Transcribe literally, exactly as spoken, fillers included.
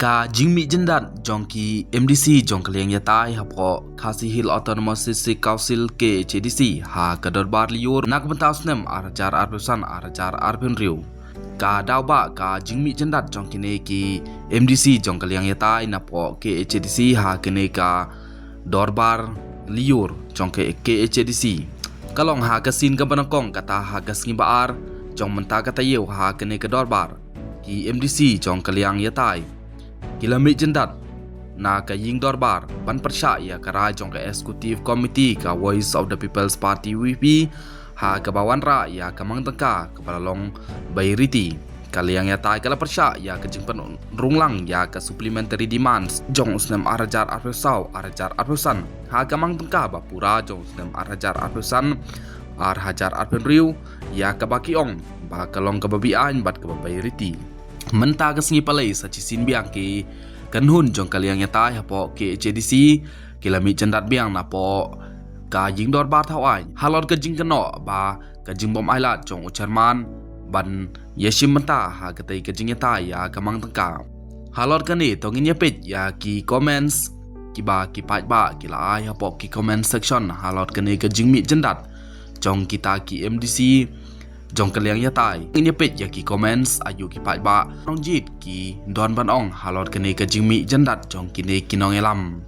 Ka jingmih jyndat jong ki M D C jong ka liang ïatai hapoh Khasi Hills Autonomous District Council, K H A D C, ha ka dorbar Lyiur na ka bynta u snem ar hajar arphew san ar hajar arphew hynriew. Ka daw ba ka jingmih jyndat jong kine ki M D C jong ka liang ïatai napoh K H A D C ha kane ka dorbar Lyiur jong ka K H A D C ka long ha ka sien kaba nyngkong, kata ha ka sngi ba ar jong mynta ka taïew ha kane ka dorbar. Ki M D C jong ka liang ïatai ki la mih jyndat na ka ïing dorbar ban pyrshah ïa ka rai jong ka Executive Committee ka Voice of the People's Party, V P, ha kaba wanrah ïa ka mang tyngka kaba la long bai riti. Ka liang ïatai ka la pyrshah ïa ka jingpynrung lang ïa ka supplementary demands jong u snem ar hajar arphew saw ar hajar arphew san ha ka mang tyngka ba pura jong u snem ar hajar arphew san ar hajar arphew hynriew, ïa kaba ki ong ba ka long kaba be-aiñ bad kaba bai riti. Mynta ka sngi Palei sa shisien biang ki kynhun jong ka liang ïatai hapoh K H A D C ki la mih jyndat biang napoh ka ïing dorbar thaw aiñ halor ka jingkynnoh ba ka jingbym ailad jong u chairman ban ïashim bynta ha katei ka jingïatai ïa ka mang tyngka. Halor kane to ngin ïa peit ïa ki comments kiba ki paidbah ki la ai hapoh ki comment section halor kane ka jingmih jyndat jong kita ki M D C jong ka liang ïatai. Ngin ïa peit ïa ki comments aïu ki paidbah nongjied ki don ban ong halor kane ka jingmih jyndat jong kine ki nongïalam.